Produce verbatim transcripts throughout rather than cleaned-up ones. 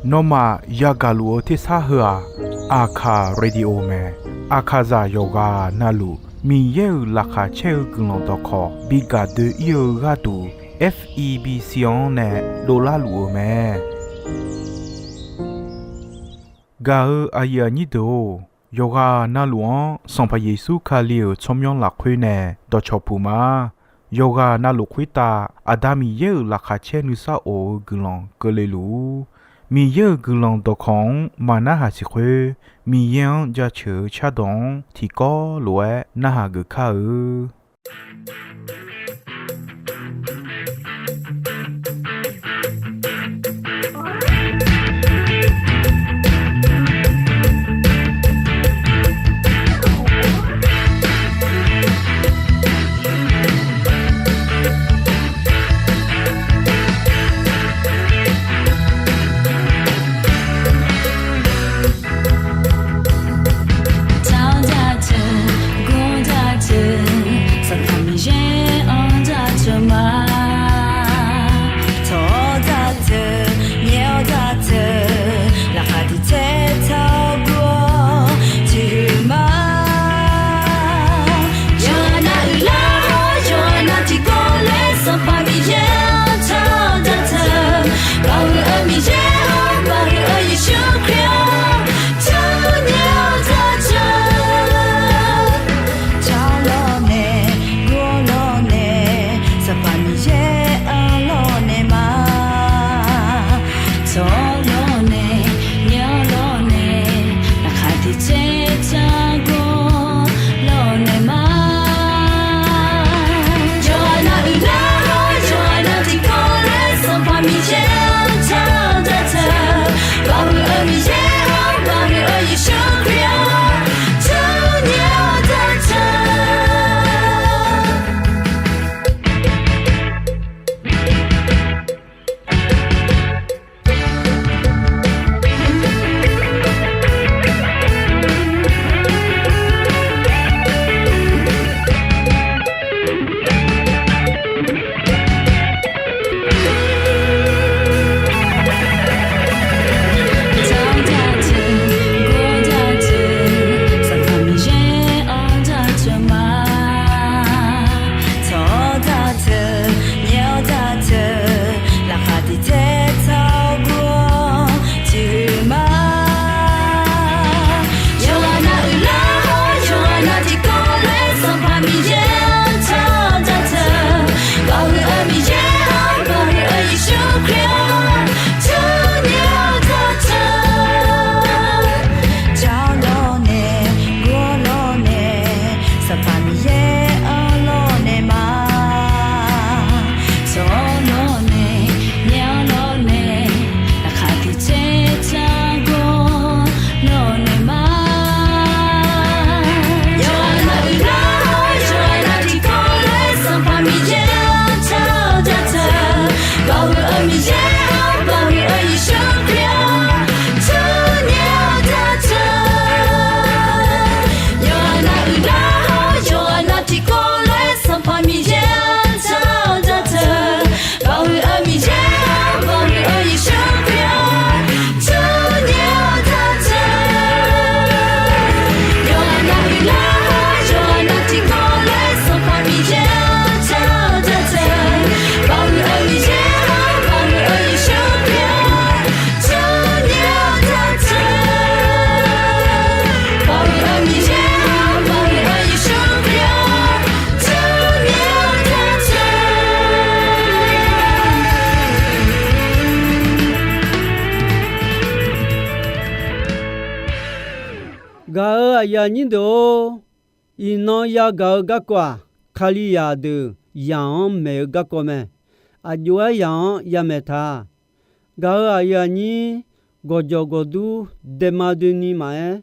Nawmaf yagaq luf-eu tersar heu-aq, Aqkaq Radio mae. Aqkaqzaq yawqghaq navluf Miqyaer-euq laqkhaq caer-eu guiqlanq dawqkawq bi gaq doe-ir-eu gharduq, F E B C-anr nae dovlar luf-eu mae. Gaq-eu aqyuif aqnyir deuq-or, yawqghaq navluf-anr Sanqpaq Yeqsur Kali-euq tsawrmyanr lafkhoer nae dawqcawq puq ma. Yawqghaq navluf khoertav Aqda Miqyaer-euq laqkhaq caer nuisar of-eu guiqlanq keuvle luf-ur. Miqyaer-euq guiqlanq dawqkawq-anr maqnarhaq siq khoer, Miqyaer-anr jaceuq-eu cardawq-anr tiqkawv lof-aer narhaq geuf kar-eu. Gaq-euq aqyuif aqnyir deuq-or, iqnan yagaq-eu garkawv-aq, Kalizaq deuq zaq-anr maeq-eu garkawv mae. Aqjox-aer zaq-anr yamaeq ta. Gaq-euq aqyuif aqnyir, gawqjawq gawqdur, daema doeni maqaer,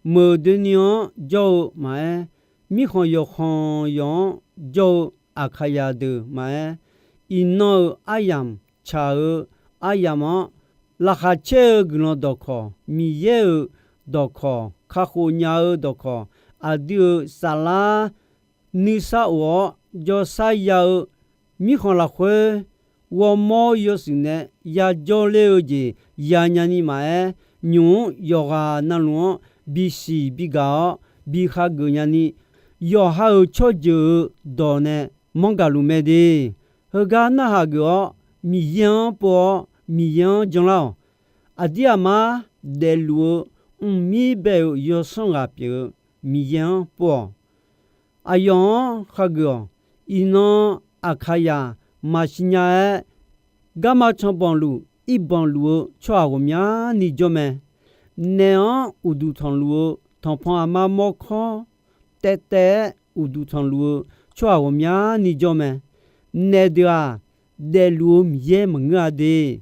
meuq doeni-anr jawr-eu maqaer, mirkhanq yawqkhanq yawq-anr jawr-eu Aqkaqzaq deuq maqaer, iqnan-euq aryamq tsaq-eu aryamq-anr, laqkhaq caer-eu guiqlanq dawqkawq, Miqyaer-euq dawqkawq, kakhof nya-eu dawqkawq, aqdui-euq saflar nuisar of-awr jawrsar ya-eu mirkhanq lafkhoer ghawrmawr yawshuif nae yajawr ler-eu jeq yanya ni maqaer, nymq-mr yawqghaq navluf-anr bisiq bigaq-awr bi hageuf nyani, yawqha-euq tsawrjeuq-euq dawq nae manr gaq luf mae de. Heugar narhaq geuf-awr, Miqyaer-anr pov-awr Miqyaer-anr janlar-awq. Aqdir aqmar daefluf-eu mqmir bae-euq yawsanr ghaq pyeuf-eu Miqyaer-anr pov-awq. Aqyawf-anr hageuf-awq. Iqnan aqkaqyaq maqsiqnya-aer, garma canbanq luf irbanq luf-eu tsawrhaq ghawqmyani jawr mae. Naef-anr uqduq tanqluf-eu tanqpanq aqma mawrkawr taev taev-aer uqduq tanqluf-eu tsawrhaq ghawqmyani jawr mae. Naef deuq-aq, daefluf-eu Miqyaer maqngeur-a de.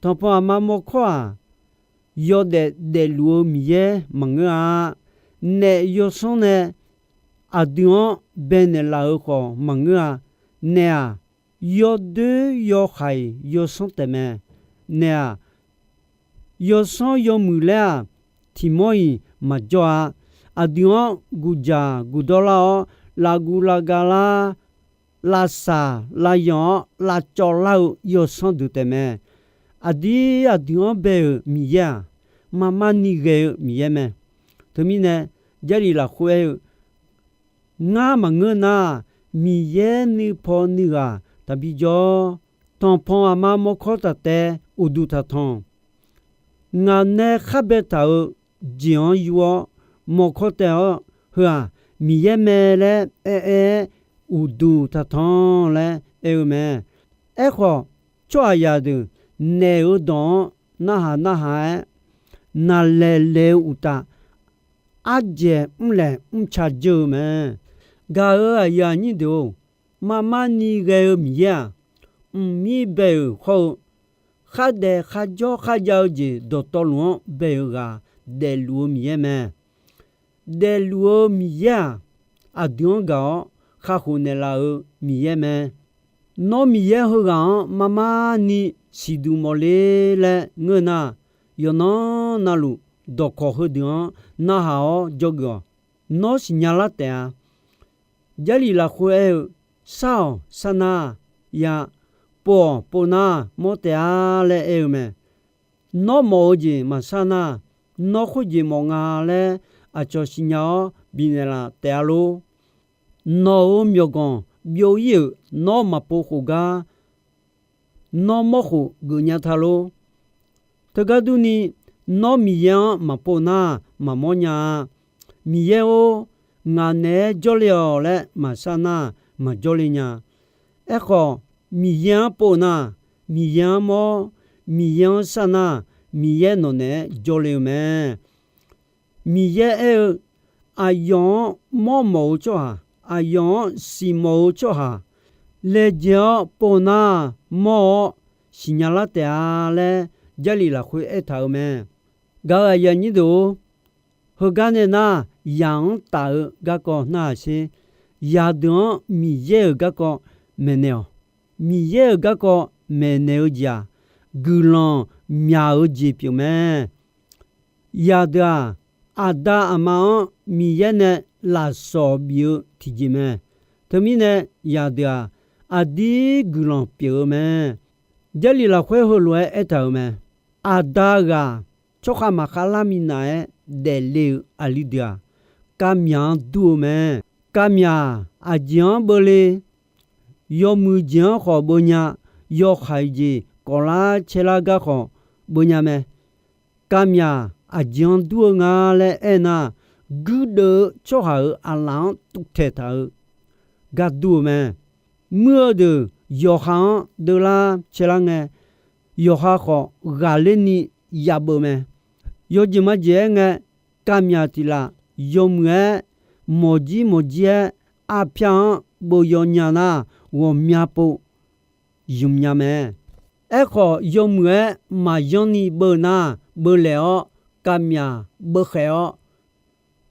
Tanqpanq aqma mawrkawr-aq, yawdaef daefluf-eu Miqyaer maqngeur-a. Naef yawsanr nae aqdui-anr baenaeq laf-euq khawf maqngeur-a. Naef-aq, yawdoer yawhaiq yawsanr taefmae. Naef-aq, yawsanr yawmuiq laer-aq, tiq mawr-iq maqjawr-a. Aqdui-anr guqjaq guqdawr lar-awr, lavguv lavga lar, lavsaq lavyanq-awr lavcawv lar-eu yawsanr deuq taefmae. Aqdir aqdui-anr bae-euq Miqyaer-aq, marmar ni ghae-eu Miqyaer mae. Teumirnae, Jarlif lafkhoer aer-eu, Ngar maqngeur nar, Miqyaer nuipaw nuighaq taqbi jawr. Tanqpanq aqma mawrkawr taq taev uqduq taq tanq. Ngaq nae khar baetaq-euq jeq-anr yur-awr mawrkawr taev-awr, heu-aq Miqyaer mae laer aer-aer-aer uqduq taq tanq laer aer-eu mae. Aerkhawf, tsawrhaqzaq deuq naef-euq dawq-anr narhaq narhaq-aer, naqlaeq laeq-eu uqtaf, ardzaeq mrlaeq mrca dzeur-eu mae. Gaq-euq aqyuif aqnyir deuq-or, marmar ni ghae-eu Miqyaer-aq, mqmir bae-euq hawr-eu, khardaef kharjawr kharjav-eu jeq dawqtawvluf-anr bae-euq ghaq daefluf-eu Miqyaer mae. Daefluf-eu Miqyaer-aq, aqdui-anr gaq-awr kakhof naeqlaf-euq Miqyaer mae. Nawr Miqyaer heughaq-anr marmar ni siqduq mawfler laer ngeur nar, yawqnan navluf dawqkawq heudeuq-anr narhaq-awr dzawgeuf-awq. Nawr siqnya lar taef-a. Jarlif lafkhoer aer-eu, Sar-awq, sar nar, ya, pov-awq, pov nar, mawr taef-a laer aer-eu mae. Nawr mawf-eu jeq maqsar nar, nawr khoerjeq mawf nga laer aqcawq siqnya-awr bifnaeq laf taef-a lor. Nawq-euq myawqganq byov-ir-euq nawr maqpov khof gar, nawr mawr khof geufnya ta lor. Teugar durni, nawr Miqyaer-anr maqpov nar, maqmawr nya-a. Miqyaer-or, ngaq naeq-aer jawrle-awq laer maqsar nar, maqjawrle nya. Aerkhawf, Miqyaer-anr pov nar, Miqyaer-anr mawr, Miqyaer-anr sar nar, Miqyaer nawq naeq-aer jawrle-eu mae. Miqyaer aer-eu, aqyawf-anr mawrmawf-eu tsawrhaq, aqyawf-anr siqmawf-eu tsawrhaq, laejae-awr pov nar mawr-awr siqnya lar taef-a laer Jarlif lafkhoer aertaq-euq mae. Gaq-euq aqyuif aqnyir deuq-or, heugar nae nar, yaq-anr taf-eu garkawv narhaq sher. Yaqdeuq-anr Miqyaer-euq garkawv maeqnaeq-awq. Miqyaer-euq garkawv maeqnaeq-eu jeq-aq, guiqlanq myaq-eu jeq pyeuf mae. Yaqdeuq-aq, aqda aqma-anr Miqyaer nae lafsawq bif-eu tiqjeq mae. Teumirnae, yaqdeuq-aq, aqdir guiqlanq pyeuf-eu mae. Jarlif lafkhoer heulof-aer aertaq-euq mae. Aqda ghaq tsawrkhav maqkhav lar minav-aer daefle-euq aqli deuq-aq, kavmyaq-anr dur-eu mae. Kavmyaq aqjeq-anr beuvle, yawmuiq jeq-anr khawf beuvnya, yawhaiq jeq kawflar caelar gar khawf beuvnya mae. Kavmyaq aqjeq-anr dur-eu nga laer aernar, guirdeuv-eu tsawrhaq-euq aqlaf-anr tuvtaeq taq-eu gar dur-eu mae. Muir-eu deuq yawqha-anr deuvlar caelar ngae, yawqha khawf ghaqler ni yabeuv mae. Yawjeq majeq-aer ngae, kavmyaq tiq laf yawmuiq-aer mawqjir mawqjir-aer arpyar-anr beuv yaw nya nar, ghawqmya pov ymqnya mae. Aerkhawf, yawmuiq-aer maqyanr ni beuv nar, beuvlaeq-awr kavmyaq beuvkhaeq-awr,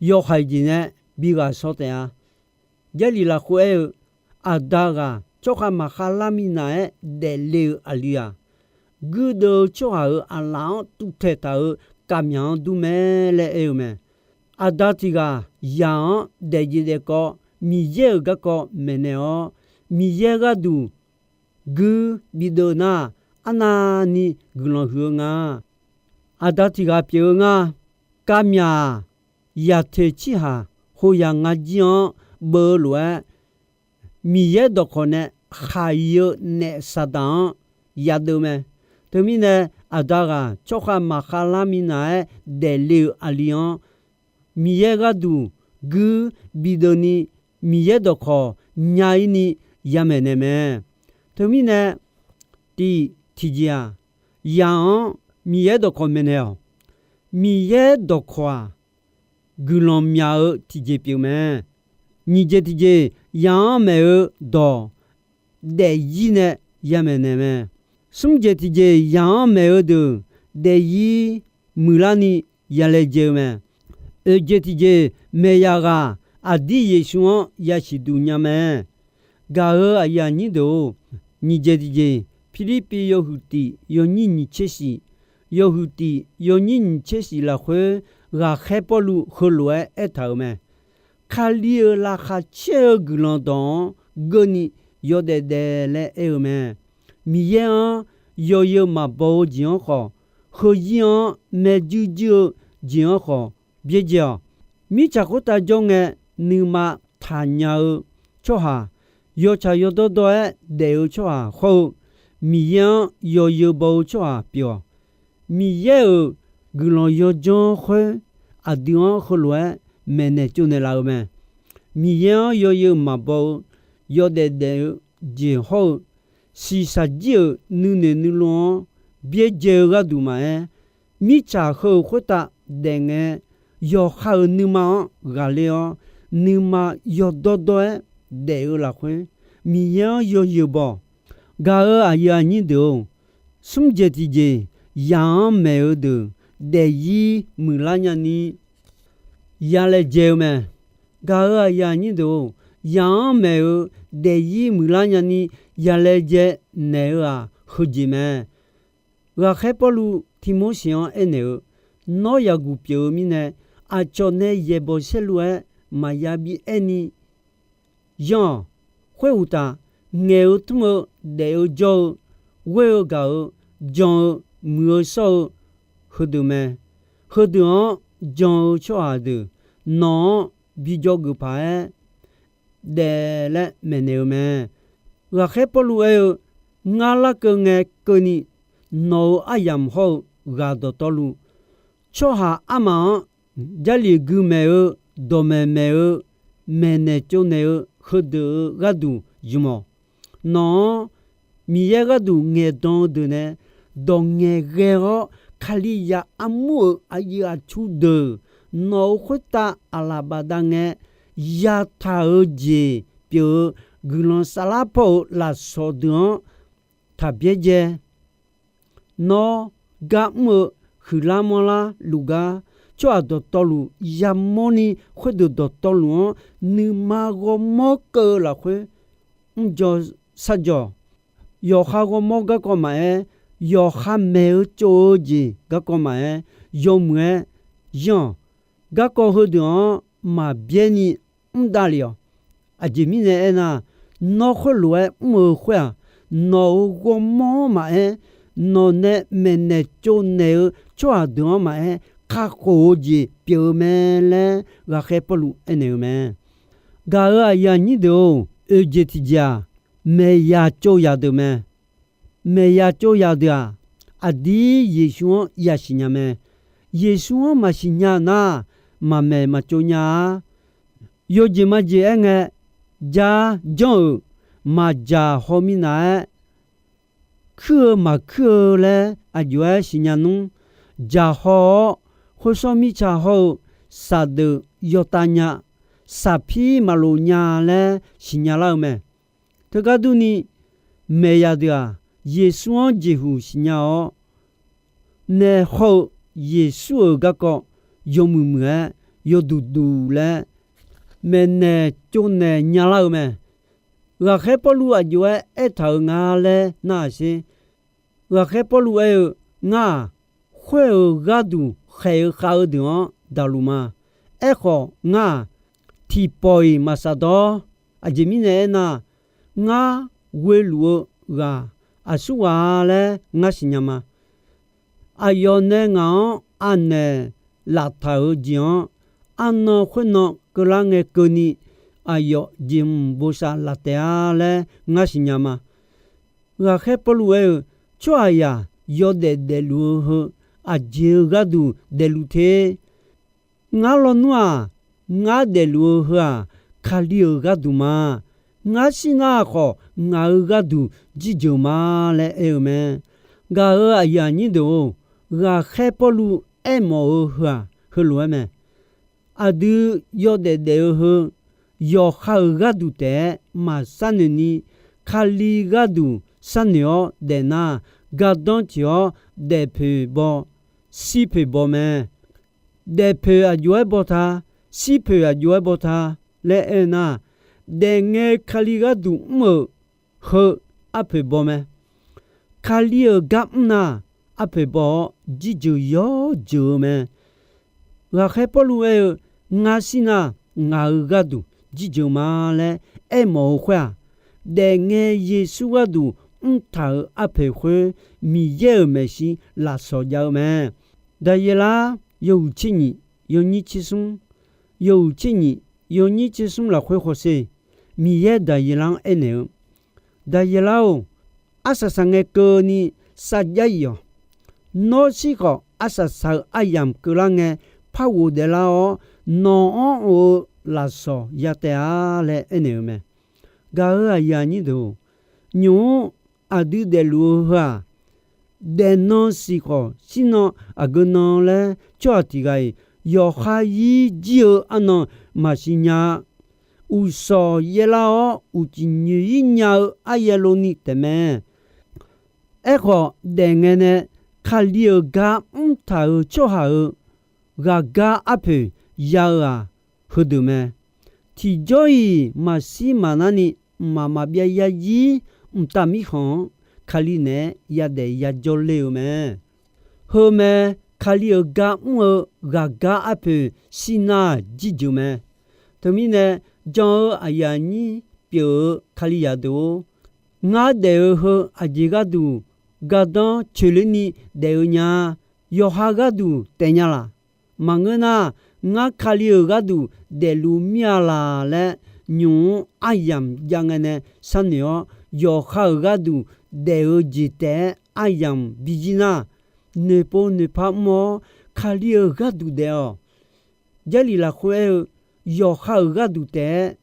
yawhaiq jeq nae bi ghaq shaw taef-a. Jarlif lafkhoer aer-eu, aqda ghaq tsawrkhav maqkhav lar minav-aer daefle-eu aqli-aq, guirdeuv-eu tsawrhaq-euq aqlaf-anr tuvtaeq taq-euq kavmyaq-anr dur mae laer aer-eu mae. Aqda tiq ghaq yaq-anr daefjeq daefkawv Miqyaer-euq garkawv maeqnaeq-awr, Miqyaer gharduq guir bideuv nar, arnavni guiqlanq huiq-eu nga. Aqda tiq ghaq pyeuf-eu nga. Kavmyaq-aq, yaqtoeq cirhaq hoyaq nga jir-anr beuv-eu lof-aer, Miqyaer dawqkawq nae khaq-iq-eu naef Saqdaq-anr yadeuv mae. Teumirnae, aqda ghaq tsawrkhav maqkhav lar minav-aer daefle-euq aqli-anr, Miqyaer gharduq guir bideuv ni, Miqyaer dawqkawq nya-ir ni yamaeq naeq mae. Teumirnae, tiq tiqjeq-aq, yaq-anr Miqyaer dawqkawq maeqnaeq-awq. Miqyaer dawqkawq-aq, guiqlanq myaq-eu tiqjeq pyeuf mae. Nyiq jeq tiqjeq, yaq-anr maeq-eu dawq daefzir nae yamaeq naeq mae. Smr jeq tiqjeq, yaq-anr maeq-eu deuq daefzir muiqlar ni yalaejae-eu mae. Oeq jeq tiqjeq, maeq yaq ghaq aqdir Yeqsur-anr yasiq duq nya mae. Gaq-euq aqyuif aqnyir deuq-or, nyiq jeq tiqjeq, Pirlirpiv yawhuiq tiq yawnyir nyiq tser shif, yawhuiq tiq yawnyir nyiq tser shif lafkhoer, ghaqkhaer Pawrluv heulof-aer aertaq-euq mae. Kali-euq laqkhaq caer-eu guiqlanq dawq-anr geur ni yawdaef daef laer aer-eu mae. Miqyaer-anr yawzeu maqbaw-eu jeq-anr khawf, heuzir-anr maerjuir juir-eu jeq-anr khawf byaerdzae-awq. Mirtsaq khoertav jawr ngae, nuima taqnya-eu tsawrhaq, yawtsaq yawdawr dawr-aer daef-eu tsawrhaq hawr-eu, Miqyaer-anr yawzeu baw-eu tsawrhaq pyeuf-awq. Miqyaer-euq guiqlanq yawdzanr khoer, aqdui-anr heulof-aer maeqnaeq tsovnaeq laf-eu mae. Miqyaer-anr yawzeu maqbaw-eu, yawdaef daef-eu jeq hawr-eu, shiqshaq jir-euq nuinoeq nuilov-anr byaerdzae-eu gharduq maqaer, mirtsaq heu-euq khoertav daef ngae, yawqha-euq nuima-anr ghaqler-awr, nuima yawdawr dawr-aer daef-eu lafkhoer, Miqyaer-anr yawzeu baw-awq. Gaq-euq aqyuif aqnyir deuq-or, smr jeq tiqjeq, yaq-anr maeq-eu deuq daefzir muiqlar nyani yalaejae-eu mae. Gaq-euq aqyuif aqnyir deuq-or, yaq-anr maeq-eu daefzir muiqlar nyani yalaejae naeq-eu-aq, heujeq mae. Ghaqkhaer Pawrluv Tivmorseq-anr aernaeq-eu, Nawr yaqguq pyeuf-eu mirnae, aqcawq nae yaeqbawq saerlu-aer maqya bi aer ni yanr-awq. Khoeruqtaf, ngaeq-eu tmr-eu, daef-eu jawr-eu, ghoer-eu gaq-eu, jan-eu, muiq-eu shawr-eu, heudeuq mae. Heudeuq-anr jan-eu tsawrhaq deuq nawq-anr bi jawrgeuf paq-aer daef laer maeqnaeq-eu mae. Ghaqkhaer Pawrluv aer-eu, Ngar larkeuv ngae keuvni, nawq-euq aryamq hawr-eu ghaq dawqtawvluf, tsawrhaq armaf-anr Jarlif gui maeq-eu, dawqmaeq maeq-eu, maeqnaeq tsovnaeq-eu heudeuq-euq gharduq zmq-awq. Nawq-anr Miqyaer gharduq ngaeqdan-eu deuq nae dawq ngaeqghae-awr, Kalizaq armur-euq aqyuif aqtsu deuq nawq-euq khoertav aqlaf bafdav ngae, yataq-eu jeq pyeuf-eu guiqlanq saflar paw-euq lafsawq deuq-anr taq byaerdzae. Nawr gar mr-eu huiqlar manrlar luf gar, tsawrhaq dawqtawvluf yamawrni khoerdeuq dawqtawvluf-anr nuima ghawrmawr keuv-eu lafkhoer mrjawr sarjawr-awq. Yawqha ghawrmawr garkawv maqaer, yawqha maeq-eu tsov-eu jeq garkawv maqaer, yawmuiq-aer yanr-awq. Garkawv heudeuq-anr maqbyaer ni mr davlef-awq. Aqjeq mirnae aernar, nawr khoerlof-aer mr-eu khoer-aq, nawq-euq ghawrmawr-anr maqaer, nawq nae maeqnaeq tsovnaeq-eu tsawrhaq deuq-anr maqaer, kakhof-eu jeq pyeuf-eu mae laer ghaqkhaer Pawrluv aernaeq-eu mae. Gaq-euq aqyuif aqnyir deuq-or, oeq jeq tiqjeq-aq, maeqyaq tsov yaq deuq mae. Maeqyaq tsov yaq deuq-aq, aqdir Yeqsur-anr yasiq nya mae. Yeqsur-anr maqsiq nya nar, maqmaeq maqtsov nya-a. Yawjeq majeq aerngae, jar janr-euq maqdzaq haw minav-aer, kuir-eu maqkuir-eu laer aqjox-aer siqnya nmr. Dzaqhaw-awr, khoersawr mirtsa hawr-eu saqdeuf yawtav nya, saqpir maqlof nya laer siqnya lar-eu mae. Teugar durni, maeqyaq deuq-aq, Yeqsur-anr jeqhuq siqnya-awr, nae hawr-eu Yeqsur-euq garkawv yawmuiq muiq-aer yawduq duq laer maeqnaeq tsovnaeq nya lar-eu mae. Ghaqkhaer Pawrluv aqjox-aer aertaq-euq nga laer narhaq sher. Ghaqkhaer Pawrluv aer-eu, Ngar-aq, khoer-euq gharduq khaeq-eu khav-eu deuq-anr daqluf ma. Aerkhawf, ngar-aq, tiqpawf-iq maqsaqdawr. Aqjeq mirnae aernar, ngar ghoeluf-eu ghaq aqsur ghaq-a laer ngar siqnya ma. Aqyawf nae ngaq-anr anaeq laftaq-euq jeq-anr, arnan khoernan keuvlar ngae keuvni, aqyawf jeqhmq bosav laf taef-a laer ngar siqnya ma. Ghaqkhaer Pawrluv aer-eu, tsawrhaqzaq yawdaef daefluf-eu heu aqjeq-eu gharduq daefluf te. Ngar lawnmr-aq, ngar daefluf-eu heu-aq, Kali-euq gharduq ma. Ngar shirnar khawf, ngaq-euq gharduq jirjeuq ma laer aer-eu mae. Gaq-euq aqyuif aqnyir deuq-or, ghaqkhaer Pawrluv aermawf-eu heu-aq, heulof-aer mae. Aqdui yawdaef daef-eu heu, yawqha-euq gharduq taef-aer maqsharnoeq ni, Kali gharduq sharnoeq-awr daefnar, gardanr tsoeq-awr daefpoeq baw, shirpoeq baw mae. Daefpoeq aqjox-aer baw ta, shirpoeq aqjox-aer baw ta laer aernar, daefngae Kali gharduq mr-euq heu arpoeq baw mae. Kali-euq gar mr nar, arpoeq baw-awr jirjeuq yawr jeuq-eu mae. Ghaqkhaer Pawrluv aer-eu, ngar shirnar ngaq-euq gharduq jirjeuq ma laer aermawf-eu khoer-aq, daefngae Yeqsur gharduq mrtaq-euq arpoeq khoer Miqyaer-euq maeqshi lafsawq jav-eu mae. Daqyeqlar yawhuiq tser nyiq yawnyir tser smr, yawhuiq tser nyiq yawnyir tser smr lafkhoer hawsher, Miqyaer Daqyeqlar-anr aernaeq-eu, Daqyeqlar-or, arsaq saq ngae keuvni sarjax-ir-awq. Nawr shir khawf, arsaq saq-eu aryamq keuvlar ngae, par ghofdaef lar-awr, nawq-anr of-eu lafsawq ya taef-a laer aernaeq-eu mae. Gaq-euq aqyuif aqnyir deuq-or, nymq-mr aqdui daefluf-eu heu-aq, daefnan siq khawf, shirnan aqgeu nan laer tsawrhaq tiq ghaq-iq yawqha ir jir-eu arnan maqsiq nya-a. Uqshawq yaerlar-awr uqcif nyoeq-ir nya-eu aryaer loni taefmae. Aerkhawf, daefngae nae Kali-euq gar mrtaq-euq tsawrhaq-euq ghaqgar arpoeq ya-eu-aq, heudeuq mae. Tiqjawr-iq maqshir maqnarni mqmaq maqbyav yarzir mqtav mirkhanq-anr Kali naeq-aer yadaef yajawr ler-eu mae. Heu mae, Kali-euq gar mr-eu ghaqgar arpoeq shirnar-aq jirjeuq mae. Teumirnae, jan-eu aqyuif aqnyir pyeuf-eu Kalizaq deuq-or, ngar daef-eu heu aqjeq gharduq gardanr coeqler ni daef-eu nya. Yawqha gharduq taef nya laq. Maqngeur nar, ngar Kali-euq gharduq daefluf mir-a laq laer, nymq-mr aryamq jav ngae nae sharnoeq-awr, yawqha-euq gharduq daef-eu jeq taef-aer aryamq bizir nar, noeqpov noeqpar mr-awr Kali-euq gharduq daef-awq. Jarlif lafkhoer aer-eu, yawqha-euq gharduq taef-aer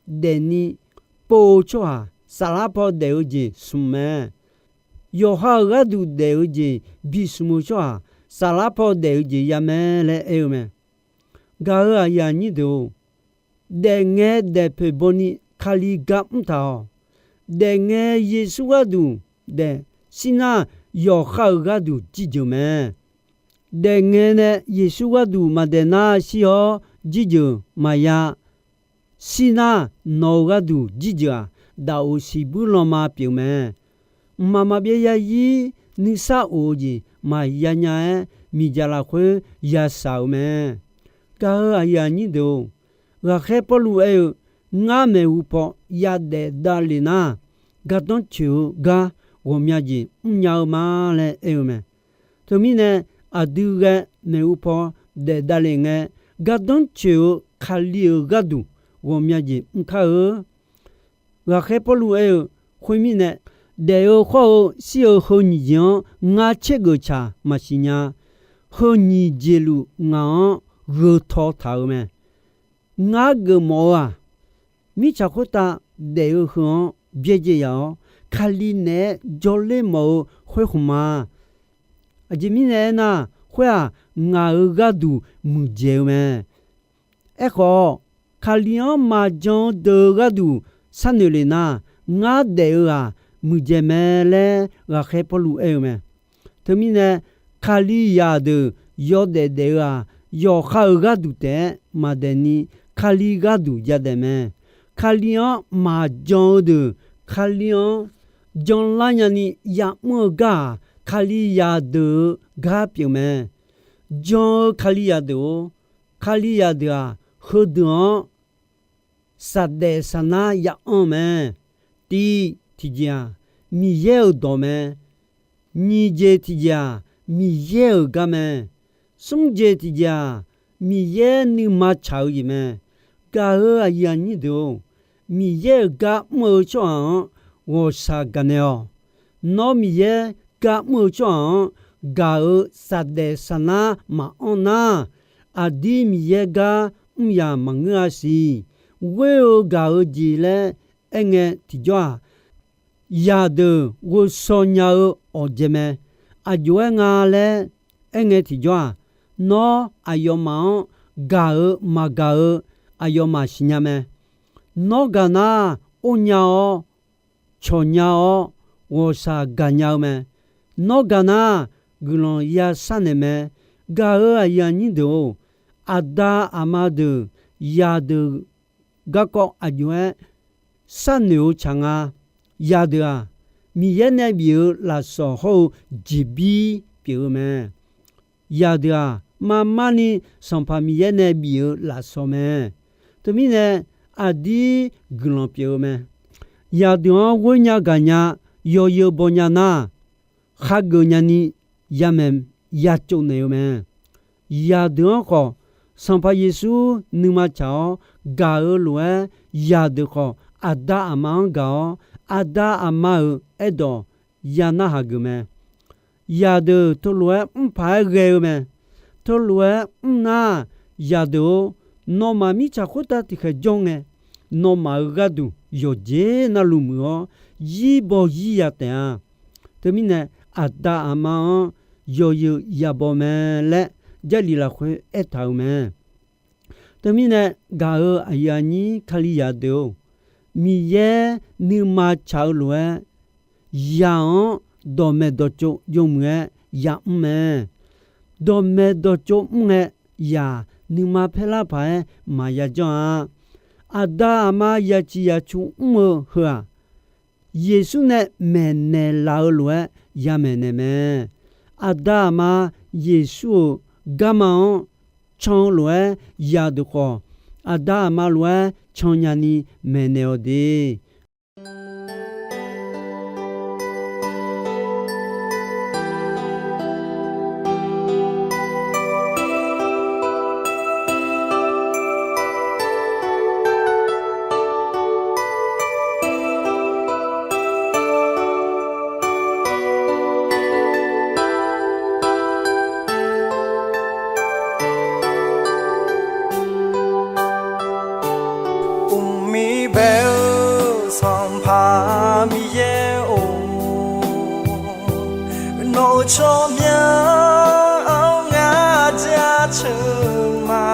daefni pov-eu tsawrhaq saflar paw daef-eu jeq smq mae. Yawqha-euq gharduq daef-eu jeq bi smq-eu tsawrhaq saflar paw daef-eu jeq ya mae laer aer-eu mae. Gaq-euq aqyuif aqnyir deuq-or, daefngae daefpoeq bawni Kali gar mrtaq-awq. Daefngae Yeqsur gharduq daef, shirnar yawqha-euq gharduq jirjeuq mae. Daefngae nae Yeqsur gharduq maqdaef nar shir-awr jirjeuq maqya. Shirnar nawq-euq gharduq jirjeuq-aq, daqoq siqbuir lanma pyeuf mae. Mqmaq maqbyav yarzir nuisar of-eu jeq maqya nya-aer, miqdzaq lafkhoer yashaq-euq mae. Gaq-euq aqyuif aqnyir deuq-or, ghaqkhaer Pawrluv aer-eu, ngar maeqhu paw yadaef davlef nar, gardanr coeq-eu gar ghawqmya jeq mrnya-eu ma laer aer-eu mae. Teumirnae, aqdui ghae maeqhu paw daef davlef ngae, gardanr coeq-eu Kali-euq gharduq ghawqmya jeq mr kar-eu. Ghaqkhaer Pawrluv aer-eu, khoermirnae, daef-eu khawr-eu shir-eu heu nyiq jeq-anr ngar caergeuf tsaq maqsiq nya. Heu nyiq jeq luf ngaq-anr gheu taw taq-euq mae. Ngar geufmawf-eu-aq, mirtsaq khoertav daef-eu heu-anr byaerdzae yaf-awr, Kali naeq-aer jawrler mawf-eu khoer khmq ma. Aqjeq mirnae aernar, khoer-aq, ngaq-euq gharduq muiqdzaeq-eu mae. Aerkhawf, Kali-anr maqjan-eu deuq-eu gharduq sharnoeq lef nar, ngar daef-eu-aq, muiqdzaeq mae laer ghaqkhaer Pawrluv aer-eu mae. Teumirnae, Kalizaq deuq yawdaef daef-eu-aq, yawqha-euq gharduq taef-aer maqdaef ni, Kali gharduq yadaef mae. Kali-anr maqjan-eu deuq, Kali-anr janlar nyani ya'mr-eu gar-aq, Kalizaq deuq-eu gar pyeuf mae. Jan-eu Kalizaq deuq-or, Kalizaq deuq-aq, heudeuq-anr saqdaef saqnar ya'anr-eu mae. Tiv, tiqjeq-aq, Miqyaer-euq dawq mae. Nyiq jeq tiqjeq-aq, Miqyaer-euq gar mae. Smr jeq tiqjeq-aq, Miqyaer nuima tsaq-eu jeq mae. Gaq-euq aqyuif aqnyir deuq-or, Miqyaer-euq gar mr-eu tsawrhaq-anr ghawqshaq gaqnaeq-awq. Nawr Miqyaer gar mr-eu tsawrhaq-anr gaq-euq saqdaef saqnar maqanr nar, aqdir Miqyaer gar mr yaq maqngeur-a siq. Ghoer-eu gaq-eu jeq laer aerngae tiqjawr-aq, zaqdeuq ghovshaw nya-eu awqjae mae. Aqjox-aer nga laer aerngae tiqjawr-aq, nawr aqyawfmaf-anr gaq-eu maqgaq-eu aqyawfmaf siqnya mae. Nawr gaq nar, or nya-awr, cawq nya-awr, ghawqshaq gaqnya-eu mae. Nawr gaq nar, guiqlanq ya sharnaeq mae. Gaq-euq aqyuif aqnyir deuq-or, aqda aqma deuq, zaqdeuq garkawv aqjox-aer sharnoeq-eu tsaq nga. Zaqdeuq-aq, Miqyaer nae bif-eu lafsawq hawr-eu jeqbir pyeuf-eu mae. Zaqdeuq-aq, marmarni Sanqpaq Miqyaer nae bif-eu lafsawq mae. Teumirnae, aqdir guiqlanq pyeuf-eu mae. Zaqdeuq-anr ghoer nya gaq nya, yawzeu baw nya nar, khageuf nyani yamaeq yacov naeq-eu mae. Zaqdeuq-anr khawf, Sanqpaq Yeqsur nuima tsaq-awr gaq-eu lof-aer, zaqdeuq khawf aqda aqma-anr gaq-awr, aqda aqma-euq aerdawq ya narhaq geuf mae. Zaqdeuq teulof-aer mr paq-aer ghae-eu mae. Teulof-aer mr nar, zaqdeuq-or, nawmaf mirtsaq khoertav tiqkhaeq jawr ngae, nawmaf-euq gharduq yawqjeq navluf muiq-awr, zir baw zir ya taef-a. Teumirnae, aqda aqma-anr yawzeu ya baw mae laer Jarlif lafkhoer aertaq-euq mae. Teumirnae, gaq-euq aqyuif aqnyir Kalizaq deuq-or, Miqyaer nuima tsaq-eu lof-aer, zaq-anr dawqmaeq dawqtsov yawmuiq-aer yamr mae. Dawqmaeq dawqtsov mr ngae, zaq nuima paerlar paq-aer maqya janr-a. Aqda aqma yaciq yacu mr-eu heu-aq, Yeqsur nae maeqnaeq laf-eu lof-aer yamaeq naeq mae. Aqda aqma Yeqsur-euq garma-anr can-eu lof-aer, zaqdeuq khawf aqda aqma lof-aer can nyani maeqnaeq-awq de. Uqmir bae-eu Sanqpaq Miqyaer-or, nawq-euq tsawrmyanr-anr ngar jaceuq ma.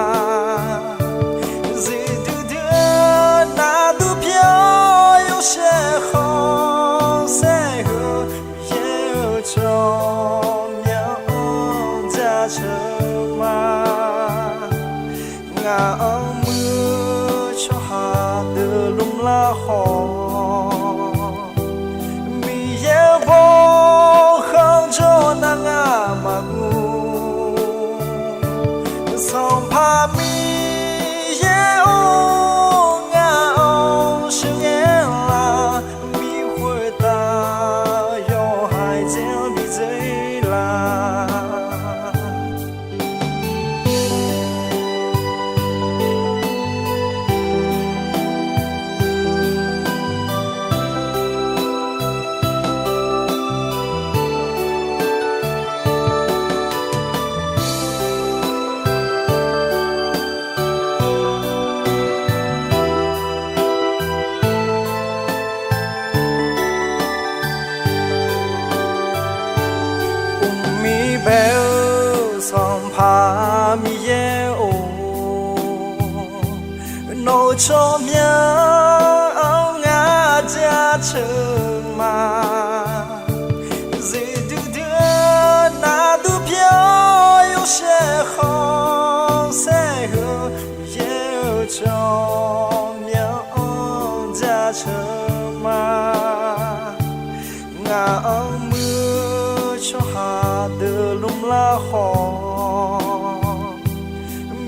Zuiqdui dui-eu nardur pyawr yawshaef khanqsaer heu, Miqyaer-euq tsawrmyanr-anr jaceuq ma. Ngaq-anr muiq-eu tsawrhaq deuq lmrlar khawf, Miqyaer-euq bawkhanq jawr nar ngar maqguv. Sanqpaq Miqyaer-or, ngaq-anr sheuqghae lar, bi khoertav yawhaiq dzaer-anr bi dzaer lar. Uqmir bae-eu Sanqpaq Miqyaer-or, nawq-euq tsawrmyanr-anr ngar jaceuq ma. Zuiqdui dui-eu nardur pyawr yawshaef khanqsaer heu, Miqyaer-euq tsawrmyanr-anr jaceuq ma. Ngaq-anr muiq-eu tsawrhaq deuq lmrlar khawf,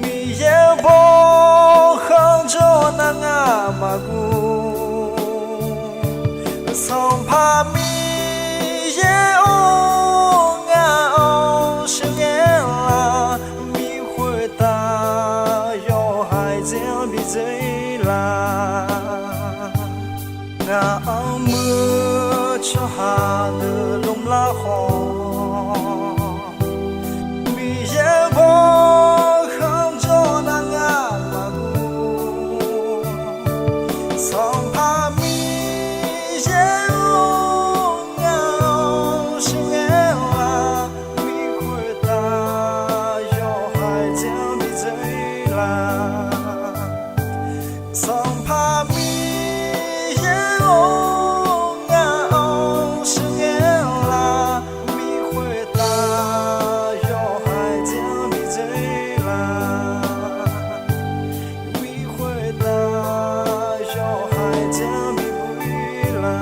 Miqyaer-euq bawkhanq jawr nar ngar maqguv. Sanqpaq Miqyaer khawf, Miqyaer baw khanqjawr nar ngar maqguv. Sanqpaq Miqyaer-or, ngar-anr sheuqghae-awr-aq, mi khoertav yawhaiq dzanr bi dzoer la. Sanqpaq Miqyaer-or, ngar-anr sheuqghae la. Mi khoertav yawhaiq dzanr bi dzoer la. Mi khoertav yawhaiq dzanr bi dzoer la.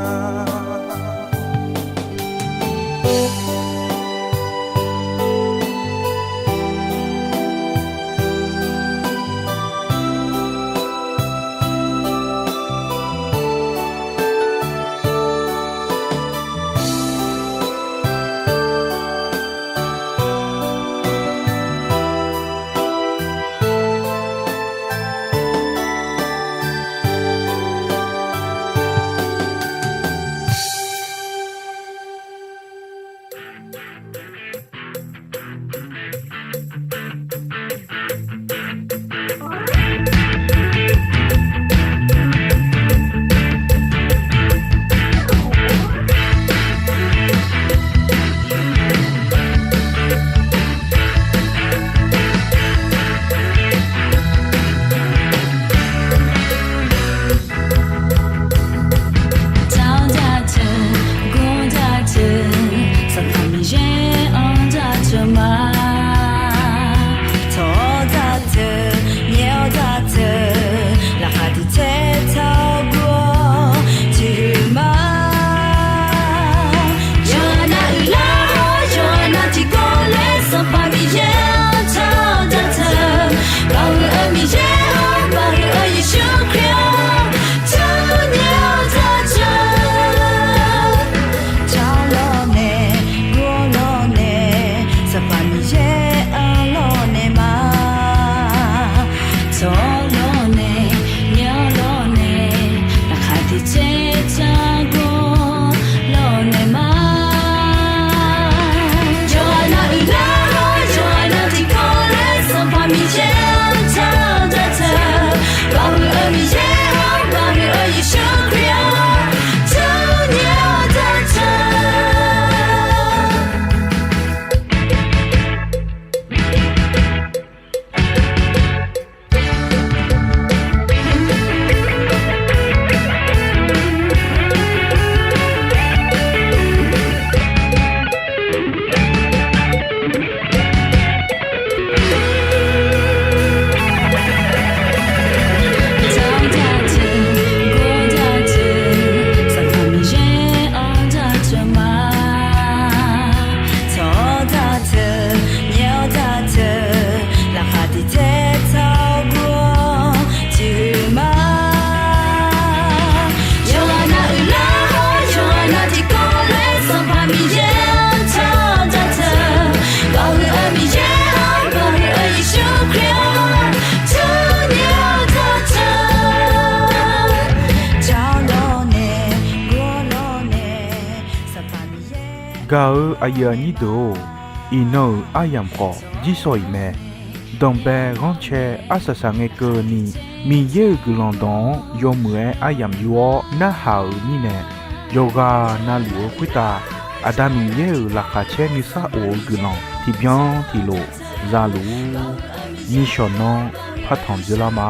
Tsawrhaq dzaqteu, gawr dzaqteu, Sanqpaq Miqyaer-anr dzaqteu ma. Tsawrhaq dzaqteu, nyaer-awr dzaqteu, laqkhaq tiq tsaer taq-awr gur-awr tiqhuiq ma. Yawqghaq nav uiqlar-awr, yawqghaq nav tiqkawv laer Sanqpaq Miqyaer-anr tsawrhaq dzaqteu, baqhuiq-eu Miqyaer-anr, baqhuiq-eu Yeqsur Kali-anr tsawrhaq nyaer-awr dzaqteu. Tsawrhaq lawrnaeq, gawr lawrnaeq, Sanqpaq Miqyaer-anr lawrnaeq ma. Tsawrhaq lawrnaeq, nyaer-awr lawrnaeq, laqkhaq tiq tsaer taq-awr gur-awr lawrnaeq ma. Yawqghaq nav uiqlar-awr, yawqghaq nav tiqkawv laer Sanqpaq Miqyaer-anr tsawrhaq dzaqteu, baqhuiq-eu Miqyaer-anr, baqhuiq-eu Yeqsur Kali-anr tsawrhaq nyaer-awr dzaqteu. Tsawrhaq dzaqteu, gawr dzaqteu, Sanqpaq Miqyaer-anr dzaqteu ma. Tsawrhaq dzaqteu, nyaer-awr dzaqteu, laqkhaq tiq tsaer taq-awr gur-awr tiqhuiq ma. Yawqghaq nav uiqlar-awr, yawqghaq nav tiqkawv laer Sanqpaq Miqyaer-anr tsawrhaq dzaqteu, baqhuiq-eu Miqyaer-anr, baqhuiq-eu Yeqsur Kali-anr tsawrhaq nyaer-awr dzaqteu. Tsawrhaq lawrnaeq, gawr lawrnaeq, Sanqpaq Miqyaer. Gaq-eu aqyuif aqnyir deuq-or, iqnan-euq aryamq khawf jirsawq iq mae. Danqbae ghanrcae arsaq saqngae keuvni, Miqyaer-euq guiqlanq dawq-anr yawmuiq-aer aryamq yur-awr narhaq-euq mirnae, yawqghaq navluf-eu khoertav Aqda Miqyaer-euq laqkhaq caer nuisar of-eu guiqlanq tiqbyan tiqlof zaluf-ur. Nishawq nanr partanq dzeurlar ma.